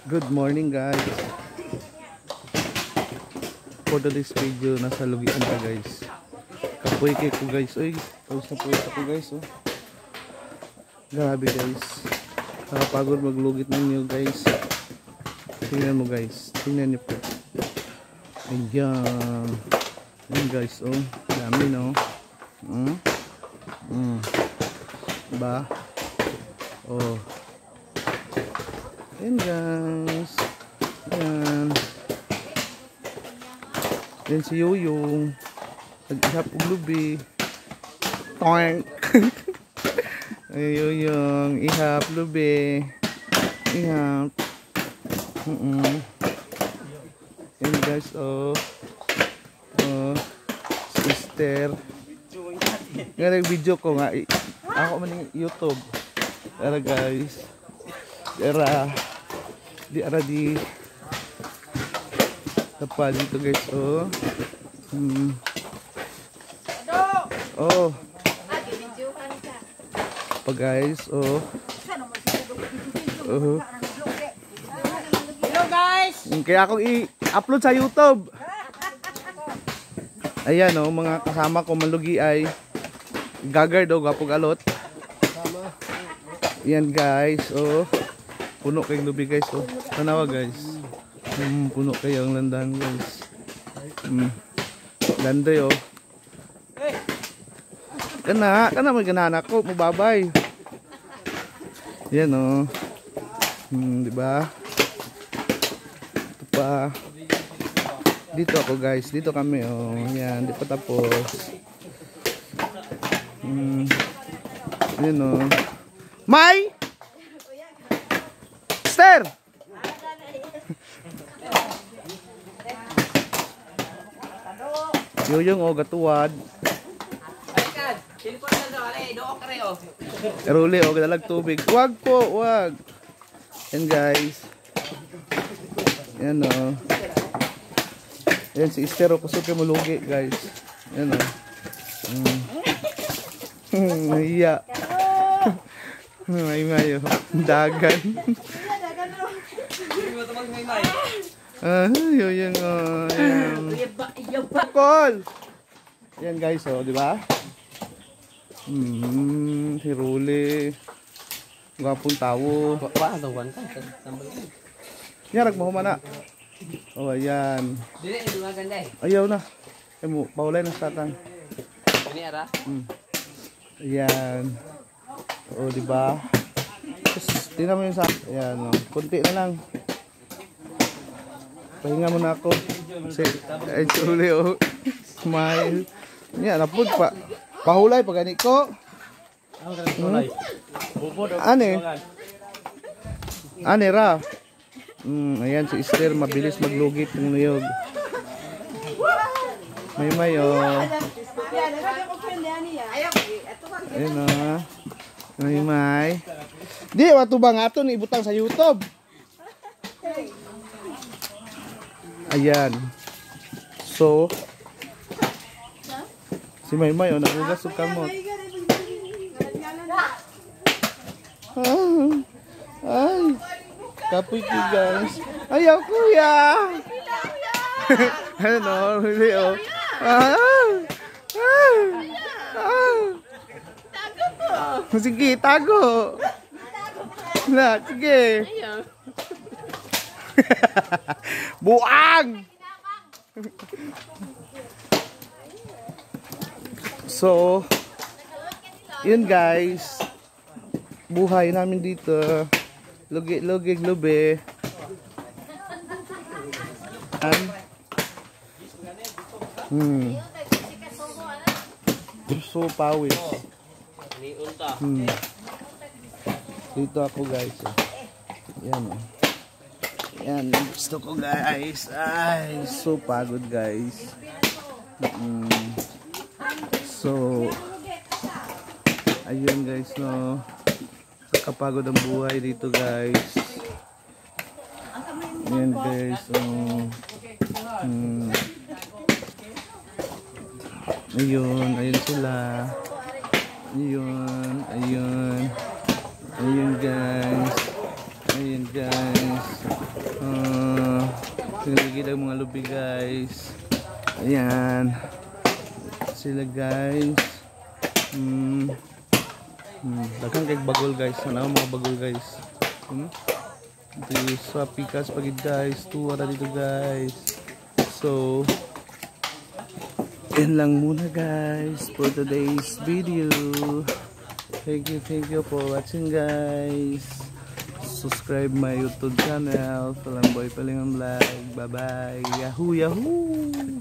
Good morning, guys. For today's video, nasa lugian ta, guys. Kapoy kay ko, guys. Uy, tapos na po ako, guys. Oh. Grabe, guys. Nakapagod maglugit ninyo, guys. Tingnan mo, guys. Tingnan niyo po. Ayan. Ayan, guys. Oh, dami, no? Ba? Oh. Ayan, guys. Ayan. Ayan si Yoyong. Nag-ihap og lubi. Toink! Ay, Yoyong. Ihap, lubi. Ihap. Ayan, guys, oh. Oh. Sister. Nga nag-video ko nga. Ako man yung YouTube. Era, guys. Era. Di ara di. Tapa dito, guys, oh. Oh. Pa, guys, oh. Oh. Hello, guys! Kaya akong i-upload sa YouTube. Ayan oh, mga kasama ko malugi ay gagar daw gapog alot. Ayan, guys, oh. Puno kay lubi, guys, oh. Tanawa, guys. Puno kayo ang landan, guys. Landay, oh. Kana, kana may ganana ko, mababay. Ayan oh. Di ba? Ito pa. Dito ako, guys. Dito kami, oh. Yan, di pa tapos. Ayan oh. May! Esther! Yoyong oh, gatuwad. Eruli oh, gadalag tubig. Wag po, wag. Yan, guys. Yan oh. Yan si Esther oh, kusog kay mulugi, guys. Yan oh. Nahiya. May mayo. Dagan. Ah, yun oh. Yan. Call. Yan, guys, oh, di ba? Si Ruli. Gwapong tawo. Yarag mo na. Oh, ayan. Ayaw na. Ay mo, paulay na sa tatang. Ayan. Oh, di ba? Tapos, tingnan mo yung sa... Ayan, oh. Kunti na lang. Pahinga muna ako. Kasi, ay, si Ruli, oh. Smile. Yan, napod pa. Pahulay pa gani ko. Ane? Ane ra? Ayan si Esther, mabilis maglugit ng niyog. May mayo. Ayan oh. May may. Di wato ba nga ato ni ibutang sa YouTube? Ayan. So si Maymay oh, nagugas og kamot. Ay. Kapoy ko, guys. Ayaw, kuya. Ano, really, oh. Ah, ah, ah. Sige, tago. Na, sige. Buang! So, yun, guys. Buhay namin dito. Lugi-lugi, lubi. So, pawis. Dito ako, guys. Yan oh. Yan, gusto ko, guys. Ay, so pagod, guys. So, ayun, guys, no. Kapagod ang buhay dito, guys. Ayan, guys, oh. Ayun, ayun sila. Ayun, ayun. Ayun, guys. Ayun, guys. Tinigil ang mga lubi, guys. Ayan. Sila, guys. Daghan kay bagol, guys. Ano mga bagol, guys? Dito sa pikas pagid, guys. Tuwa na dito, guys. So, yan lang muna, guys, for today's video. Thank you for watching, guys. Subscribe my YouTube channel, Palamboy Palingon Vlog. Bye bye. Yahoo yahoo.